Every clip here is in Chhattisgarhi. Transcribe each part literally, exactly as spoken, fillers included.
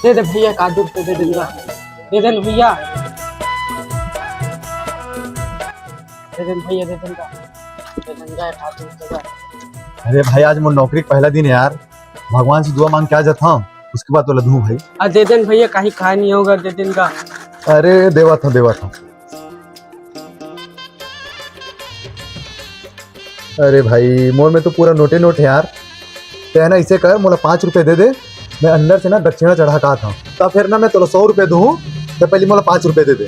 दे दे भैया, का दूर से दे देगा, दे दे न भैया, दे दे न भैया, दे दे न का, दे दे न का, का दूर से। अरे भाई, आज मोर नौकरी के पहला दिन है यार, भगवान से दुआ मांग के आ जाता हूँ, उसके बाद तो लदू भाई। आ, दे दे न भैया, कहीं खाए नहीं होगा, दे दे न का। अरे देवा था, देवा था। अरे भाई, मोर में तो पूरा नोटे नोट है यार। ते है ना, इसे कर, मोला पाँच रुपए दे दे, मैं अंदर से ना दक्षिणा चढ़ा का था, तब फिर ना मैं तोला सौ रुपए दूँ, तो पहले मोला पाँच रुपए दे दे।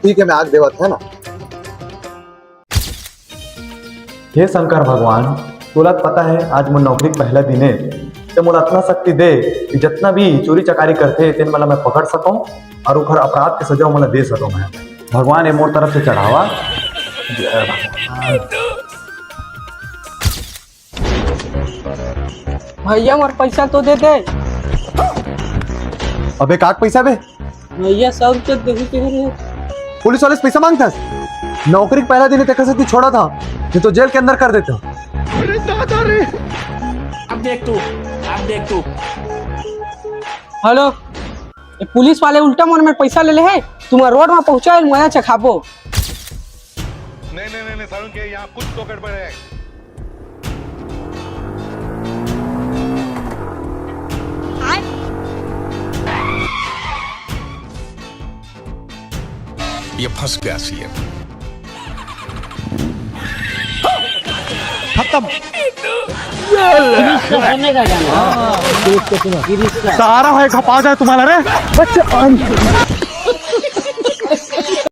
ठीक है, मैं आग देवत है ना। हे शंकर भगवान, तोला त पता है आज मोर नौकरी के पहला दिन है, ते मोला अतना शक्ति दे कि जितना भी चोरी चकारी करथे तेन मन ला मैं पकड़ सकूं और ओखर अपराध के सजा ओमन ला दे सकूं मैं। भगवान, ये मोर तरफ से चढ़ावा। जय भगवान। भैया, मोर पैसा तो दे दे। अबे, काक पैसा बे? भैया, सौ रुपये देहू के रे। पुलिस वाले से पैसा मांगथस? नौकरी के पहला दिन है, तेकर से तू छोड़ा था, नहीं तो जेल के अंदर कर देता। अरे दादा रे। अब देख तू, अब देख तू। हेलो, ये पुलिस वाले उल्टा मन में पैसा ले ले है, तुम रोड में पहुंचा है, मजा चखाबो। नहीं, नहीं, नहीं, नहीं, सारुण के यहाँ कुछ तो गड़बड़ है। ये फंस गया सीएम। खत्म। सारा है खपा जाए तुम्हारा रे। बच्चे